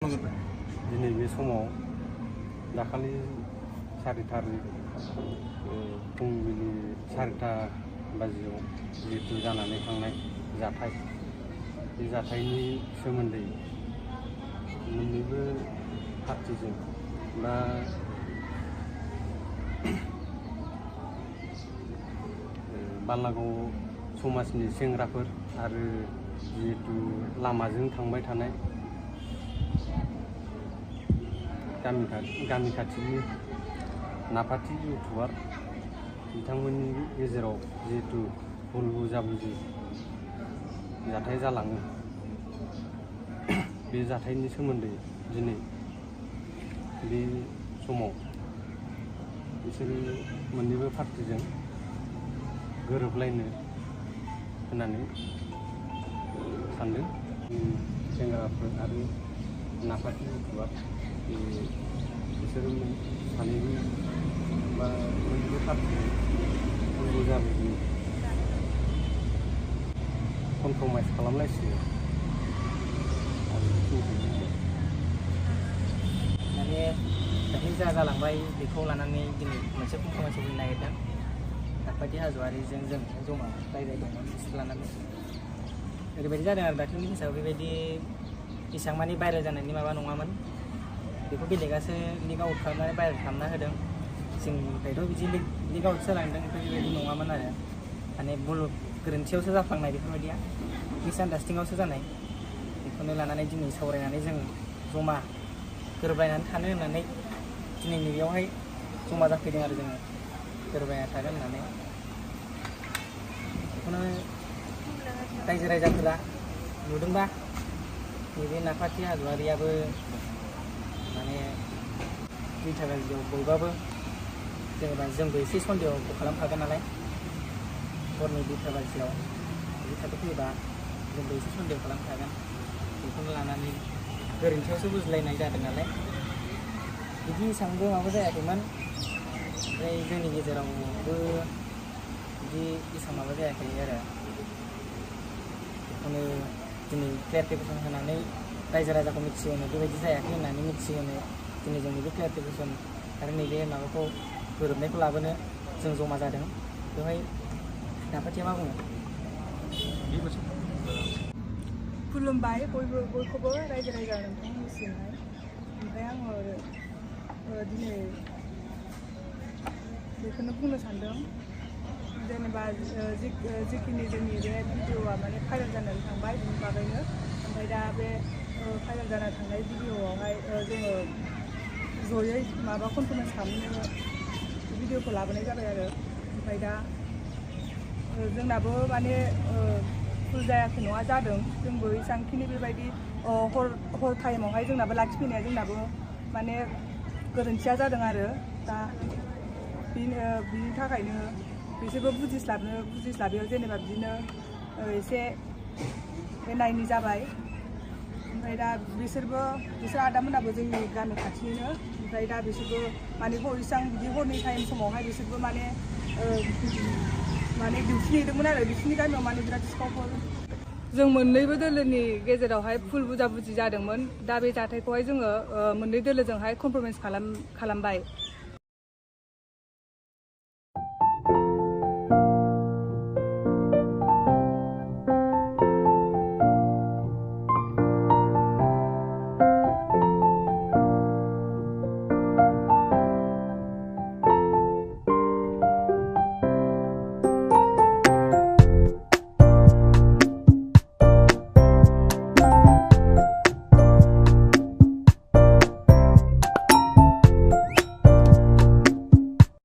खालामबाय दिनै बे समाव दाखालि 4 थारिख फुंबिलि 4टा बाजियाव जिहेतु जानानै थांनाय जाथाय बे जाथायनि सोमोन्दै मोन्नैबो पार्टिजों बा बालागाव समाजनि सेंग्राफोर आरो जिहेतु लामाजों थांबाय थानाय गामि खाथिनि नाफाथि इउटुबार बिथांमोननि गेजेराव जिहेतु भुल बुजाबुजि जाथाय जालाङो बे जाथायनि सोमोन्दै दिनै बे समाव बिसोरो मोन्नैबो पार्टिजों गोरोबलायनो होननानै सानदों सेंग्राफोर आरो नाफाथि इउटुबार बिसोरो सानैबो बा मोननैबो पार्टिजों भुल बुजाबुजि कमप्रमाइस खालामलायसिगोन माने दाख्लै जा जालांबाय बेखौ लानानै दिनै मोनसे कमप्रमाइसआव फैनो नागिरदों नाफाथि हाज'वारिजों जों जमा रायज्लायदोंमोन बिसोर लानानै ओरैबायदि जादों आरो दाख्लैनि केसआव बेबायदि एसेबां मानि भाइरेल जानायनि माबा नङामोन बेखौ बेलेगासो लिक आउट खालामनानै भाइरेल खालामना होदों जोंनिफ्रायथ' बिदि लिक आउट जालांदों बेबायदि नङामोन आरो माने भुल गोरोन्थियावसो जाफ्लांनाय बेफोरबायदिया मिसआन्डारस्टेन्डिंआवसो जानाय बेखौनो लानानै दिनै सावरायनानै जों जमा गोरोबलायनानै थानो होननानै दिनै नैबेयावहाय जमा जाफैदों आरो जोङो गोरोबलायना थागोन होननानै बेखौनो रायजो राजाफोरा नुदोंबा नैबे नाफाथि हाज'वारियाबो माने 2टा बाजियाव बयबाबो जेनेबा जोंबो एसे सन्देहखौ खालामखागोन नालाय हरनि 2टा बाजियाव बिदि थाखो फैयोबा जोंबो एसे सन्देह खालामखागोन बेखौनो लानानै गोरोन्थियावसो बुजिलायनाय जादों नालाय बिदि एसेबांबो माबा जायाखैमोन ओमफ्राय जोंनि गेजेरावबो बिदि एसेबां माबा जायाखै आरो बेखौनो दिनै क्लियारिफिकेसन होनानै रायजो राजाखौ मिथिहोनो बेबायदि जायाखै होननानै मिथिहोनो दिनै जों नैबे क्लियारिफिकेसन आरो नैबे माबाखौ गोरोबनायखौ लाबोनो जों जमा जादों बेवहाय नाफाथिया मा बुङो खुलुमबाय बयखौबो रायजो राजा नोंथांमोननिसिमहाय ओमफ्राय आङो दिनै बेखौनो बुंनो सानदों जेनेबा जिखिनि जोंनि बे भिडिअआ माने भाइरेल जानानै थांबाय बिनि बागैनो ओमफ्राय दा बे भाइरेल जाना थांनाय भिडिअआवहाय जोङो जयै माबा कमप्रमाइस खालामनो भिडिअखौ लाबोनाय जाबाय आरो ओमफ्राय दा जोंनाबो माने भुल जायाखै नङा जादों जोंबो एसेबांखिनि बेबायदि हर टाइमावहाय जोंनाबो लाखिफैनाया जोंनाबो माने गोरोन्थिया जादों आरो दा बिनि थाखायनो बिसोरबो बुजिस्लाबियाव जेनेबा बिदिनो एसे नायनि जाबाय ओमफ्राय दा बिसोर आदामोनाबो जोंनि गामि खाथिनिनो ओमफ्राय दा बिसोरबो माने इसेबां बिदि हरनि टाइम समावहाय बिसोरबो माने डिउटि नेदोंमोन आरो बिसोरनि गामियाव माने बिराद सिखावफोर जों मोन्नैबो दोलोनि गेजेरावहाय भुल बुजाबुजि जादोंमोन दा बे जाथायखौहाय जोङो मोननै दोलोजोंहाय कमप्रमाइस खालामबाय